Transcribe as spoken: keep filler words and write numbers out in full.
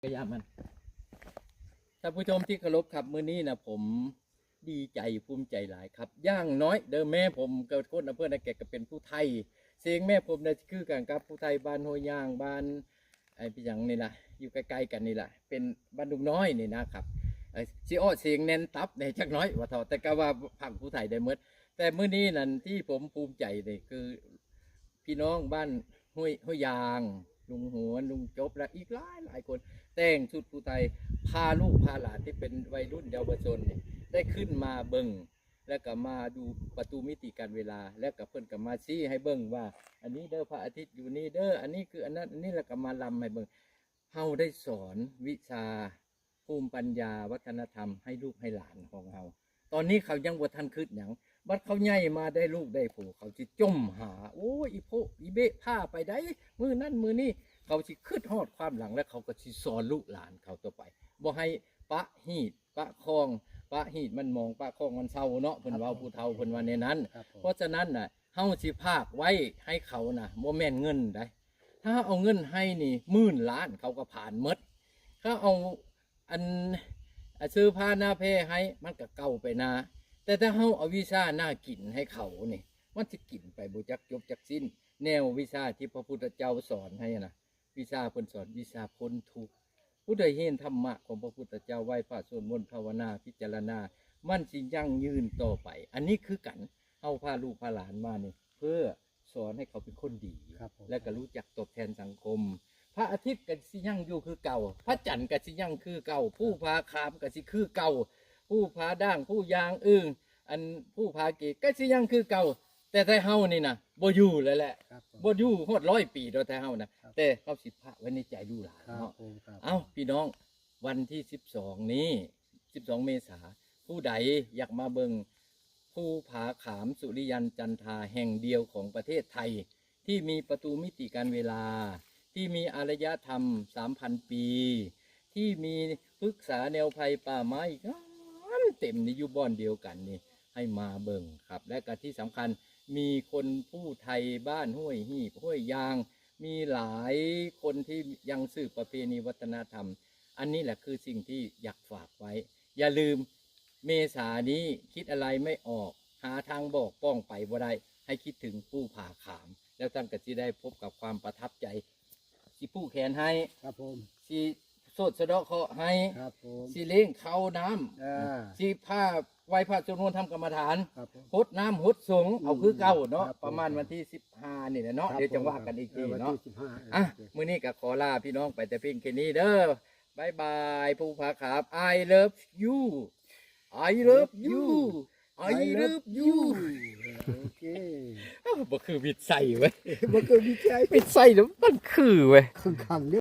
กะยามัน ท่านผู้ชมที่เคารพครับ มื้อนี้นะผมดีใจภูมิใจหลายครับ อย่างน้อยเด้อ แม่ผมก็คนอำเภอนาแกก็เป็นผู้ไทย เสียงแม่ผมนะคือกันกับผู้ไทยบ้านห้วยยาง บ้านไอ้พี่หยังนี่ล่ะ อยู่ใกล้ๆกันนี่ล่ะ เป็นบ้านดุงน้อยนี่นะครับ เอ่อ สิออกเสียงแน่นตับแหน่จักหน้อยว่าเถาะ แต่ก็ว่าพังผู้ไทยได้หมด แต่มื้อนี้นั่นที่ผมภูมิใจนี่คือ พี่น้องบ้านห้วย ห้วยยาง ลุงหวน ลุงจบ และอีกหลายหลายคน แต่งชุดผู้ไทย พาลูกพาหลานที่เป็นวัยรุ่นเยาวชนนี่ได้ขึ้นมาเบิ่ง แล้วก็มาดูประตูมิติการเวลา แล้วก็เพิ่นก็มาชี้ให้เบิ่งว่า อันนี้เด้อ พระอาทิตย์อยู่นี่เด้อ อันนี้คืออันนั้น อันนี้ แล้วก็มาลำให้เบิ่ง เฮาได้สอนวิชาภูมิปัญญาวัฒนธรรมให้ลูกให้หลานของเฮา ตอนนี้เขายังบ่ทันคิดหยัง บัดเขาใหญ่มาได้ลูกได้ผัว เขาสิจมหา โอ้ย อีโพะอีเบะพาไปได้ มื้อนั้นมื้อนี้ เขาสิคิดฮอดความหลัง แล้วเขาก็สิสอนลูกหลานเขาต่อไป บ่ให้ปะหีดปะคอง ปะหีดมันหมอง ปะคองมันเซาเนาะ เพิ่นเว้า ครับผม ผู้เฒ่าเพิ่นว่าแนวนั้น ครับผม เพราะฉะนั้นน่ะ เฮาสิฝากไว้ให้เขานะ บ่แม่นเงินใด ถ้าเอาเงินให้นี่หมื่นล้านเขาก็ผ่านหมด ถ้าเอาอัน อ่ะ ซื้อผ้าหน้าแพร่ให้ มันก็เก่าไปนา แต่ถ้าเฮาเอาวิชาหน้ากินให้เขานี่ มันสิกินไปบ่จักจบจักสิ้น แนววิชาที่พระพุทธเจ้าสอนให้นะ วิชาเพิ่นสอนวิชาพ้นทุกข์ ผู้ใดเห็นธรรมะของพระพุทธเจ้า ไหว้พระสวดมนต์ภาวนาพิจารณา มันสิยั่งยืนต่อไป อันนี้คือกัน เฮาพาลูกพาหลานมานี่ เพื่อสอนให้เขาเป็นคนดี ครับผม และก็รู้จักตอบแทนสังคม พระอาทิตย์ก็สิยังอยู่คือเก่า พระจันทร์ก็สิยังคือเก่า ภูผาขามก็สิคือเก่า ภูผาด่าง ภูยางอึ่ง อันภูผาเกตก็สิยังคือเก่า แต่ไทเฮานี่นะบ่อยู่แล้วแหละ ครับผม บ่อยู่ฮอดร้อยปีดอกไทเฮานะ ครับ แต่เฮาสิฝากไว้ในใจลูกหลาน ครับ เนาะ ผม ครับ เอ้า พี่น้อง วันที่สิบสองนี้ สิบสองเมษา ผู้ใดอยากมาเบิ่งภูผาขามสุริยันจันทราแห่งเดียวของประเทศไทย ที่มีประตูมิติการเวลา ที่มีอารยธรรมสามพันปี ที่มีพฤกษาแนวไพรป่าไม้งามเต็มนี่อยู่บ่อนเดียวกันนี่ ให้มาเบิ่งครับ และก็ที่สำคัญมีคนผู้ไทยบ้านห้วยหีบ ห้วยยาง มีหลายคนที่ยังสืบประเพณีวัฒนธรรม อันนี้แหละคือสิ่งที่อยากฝากไว้ อย่าลืม เมษานี้คิดอะไรไม่ออก หาทางบอกป้องไปบ่ได้ ให้คิดถึงภูผาขาม แล้วท่านก็สิได้พบกับความประทับใจ สิผูกแขนให้ ครับผม สิสวดสะเดาะเคราะห์ให้ ครับผม สิเลี้ยงข้าวน้ำ อ่า สิพาไหว้พระสวดมนต์ทำกรรมฐาน ครับผม หดน้ำหดสงฆ์ เอาคือเก่าเนาะ ครับผม ประมาณวันที่สิบห้านี่แหละเนาะ ครับ เดี๋ยวจังว่ากันอีกทีเนาะ ผม เออ วันที่สิบห้า อ่ะ โอเค มื้อนี้ก็ขอลาพี่น้องไปแต่เพียงแค่นี้เด้อ บายบาย ภูผาขาม I love you I love you I love you โอเค อ้าว บ่คือวิทย์ใส่เว้ย บ่คือวิทย์ใส่ วิทย์ใส่แล้วมันคือเว้ย ขังๆเด้